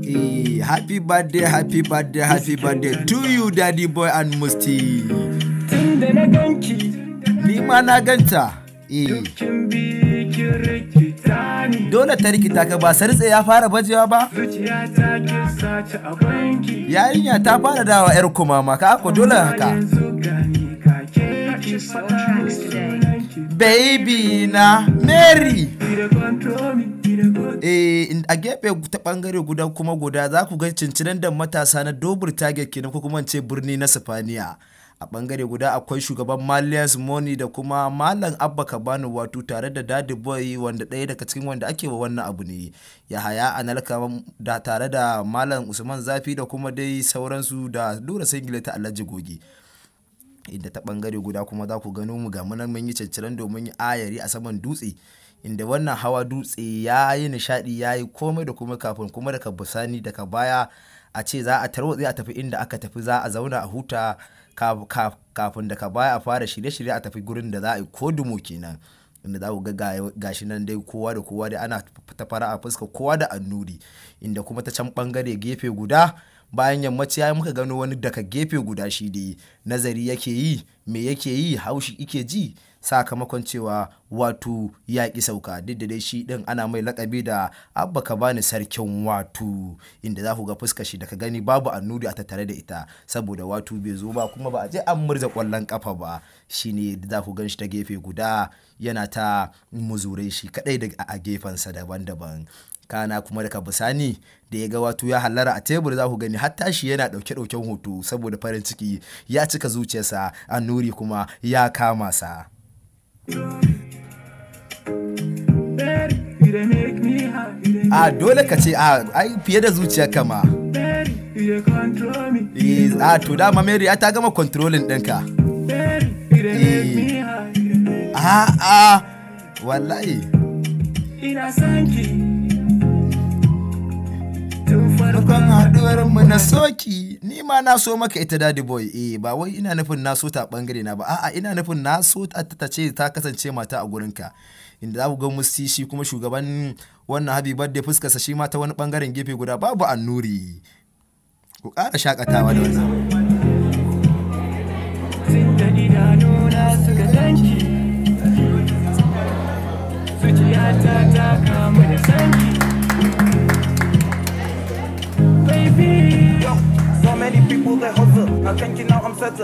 Happy birthday, happy birthday, happy birthday to you, Daddy Boy and Musti. Tun da na ganki. Ni ma na ganta. Dukkin bikin rikita ni. Dole ta rikita ka, ba sartse ya fara bajewa ba? Zuciya ta kin sace a banki. Yarinya ta fara dawa yar kumama ka ko dole haka. Yanzu gani ka ke ki faɗa min sunanki. Baby na Mary. You dey control me, you dey go. A gefe ta bangare guda kuma guda za ku ga cincinan da matasa na Dobur Target kenan, ko kuma in ce birni na Sifaniya. A bangare guda akwai shugaban Malians Money da kuma Malam Abba Kabanu, wato tare da Daddy Boy, wanda ɗaya daga cikin wanda ake wa wannan abu ne. Yahaya Analka da tare da Malam Usman Zafi da kuma dai sauransu da Dora Singlet ta Alhaji Goge. Inda ta bangare guda kuma za ku gano mu ga munan mun yi cinciran domin yi ayari a saman dutse, inda wannan hawa dutse ya yi nishadi, ya yi komai da komai, kafin kuma daga bisani daga baya a ce za a tarwatse a tafi inda aka tafi, za a zauna a huta kafin daga baya a fara shirye-shirye a tafi gurin da za a yi kodumo kenan, inda za ku ga gashi nan dai kowa da kowa dai ana ta fara a fuska kowa da annuri. Inda kuma ta can bangare gefe guda, bayan yammaci ya muka gano wani daga gefe guda, shi dai nazari yake yi, me yake yi, haushi yake ji sakamakon cewa wato ya ƙi sauka, duk da dai shi ɗin ana mai lakabi da Abba Ka Bani Sarkin Wato, inda za ku ga fuskar shi daga gani babu annuri a tattare da ita, saboda wato bai zo ba kuma ba a je an murza ƙwallon ƙafa ba. Shine za ku gan shi ta gefe guda yana ta muzurai shi kaɗai da a gefensa daban-daban. Kana kuma daga bisani da ya ga wato ya hallara a tebur, za ku gani har tashi yana ɗauke ɗauken hoto saboda farin ciki ya cika zuciyarsa, annuri kuma ya kama sa. Baby, you dey make me high, you dey A dole ka ce a ai fiye da zuciyarka ma. Baby, you dey control me. A to dama Mary ai ta gama controlling ɗinka. Baby, you dey make me high, you dey A a wallahi. Ina son ki. Tun Farkon farkon haduwar mu na soki, ni ma na so maka ita, Daddy Boy. Ba wai ina nufin na so ta bangare na ba, a'a, ina nufin na so ta ta ce ta kasance mata a gurinka. Inda za ku ga Musti, shi kuma shugaban wannan happy birthday, fuskarsa shi ma ta wani bangaren gefe guda babu annuri. Ku ƙara shakatawa da wannan. Tun da idanuna suka ganki, zuciyata ta kamu da sanki. Baby. Yo, so many people they hustle. I think you now I'm settled.